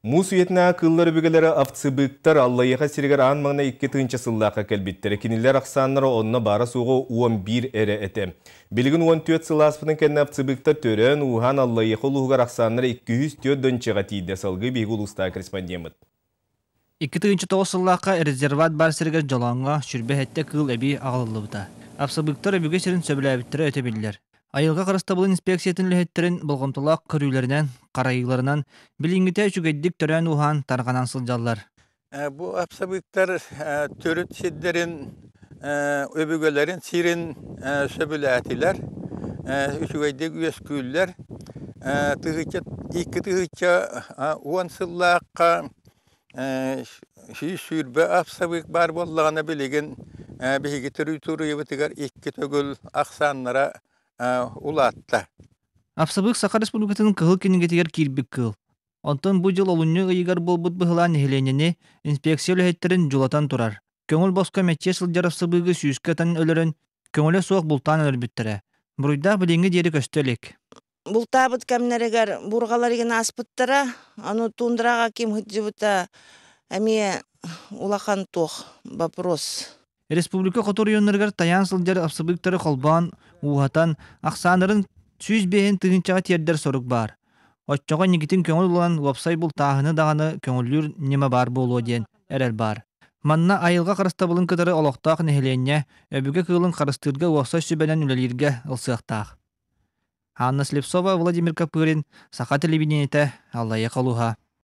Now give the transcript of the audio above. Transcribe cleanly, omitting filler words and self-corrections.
Муус үйэтинээҕи кыыллар өбүгэлэрэ овцебыктар Аллайыаха сиригэр аан маҥнай 2000 сыллаахха кэлбиттэрэ. Кинилэр ахсааннара онно баара-суоҕа 11 эрэ этэ. Билигин 14 сыл ааспытын кэннэ овцебыктар төрөөн, ууһаан Аллайыаха улууһугар ахсааннара 204 дончаҕа тиийдэ. Салгыы биһиги улуустааҕы корреспондеммыт. 2009 сыллаахха резерват баар сиригэр Дьолооҥҥо 27 кыыл эбии аҕалыллыбыта. Овцебыктар өбүгэ сирин сөбүлээбиттэрэ өтө биллэр. Айылҕа харыстабылын инспекциятын үлэһиттэрин болҕомтолоох көрүүлэринэн, харайыыларынан билиҥҥитэ үчүгэйдик төрөөн-ууһаан тарҕанан сылдьаллар. Бу апсабыыктар төрүт сирдэрин, өбүгэлэрин сирин сөбүлээтилэр, үчүгэйдик үөскүүллэр. Тыһыынча 2010 сыллаахха 120 апсабыык баар буоллаҕына билигин биһиги территориябытыгар икки төгүл ахсааннара улаатта. Апсабыык Саха Республикатын Кыһыл кинигэтигэр киирбит кыыл. Онтон бу дьыл олунньу ыйыгар буолбут быһылаан нэһилиэнньэни инспекция үлэһиттэрин дьулатан турар. Көҥүл босхо мэччийэ сылдьар апсабыыгы сүүскэ ытан өлөрөн, көҥүлэ суох бултаан өлөрбүттэрэ. Буруйдаах билиҥҥи диэри көстө илик. Бултаабыт кэмнэригэр бурҕаларыгын ааспыттара, ону тундраҕа ким сылдьыбыта эмиэ улахан туох вопрос. Республика хоту оройуоннарыгар тайаан сылдьар апсабыыктары холбоон, ууһатан, ахсааннарын 105 тыһыынчаҕа тиэрдэр сорук баар. Оччоҕо инникитин көҥүл ылан уопсай бултааһыны даҕаны көҥүллүүр ньыма баар буолуо диэн эрэл баар. Манна айылҕа харыстабылын кытары олохтоох нэһилиэнньэ өбүгэ кыылын харыстыырга уопсай сүбэнэн үлэлииргэ ылсыахтаах. Анна Слепцова, Владимир Копырин, Саха телевидениетэ, Аллайыаха улууһа.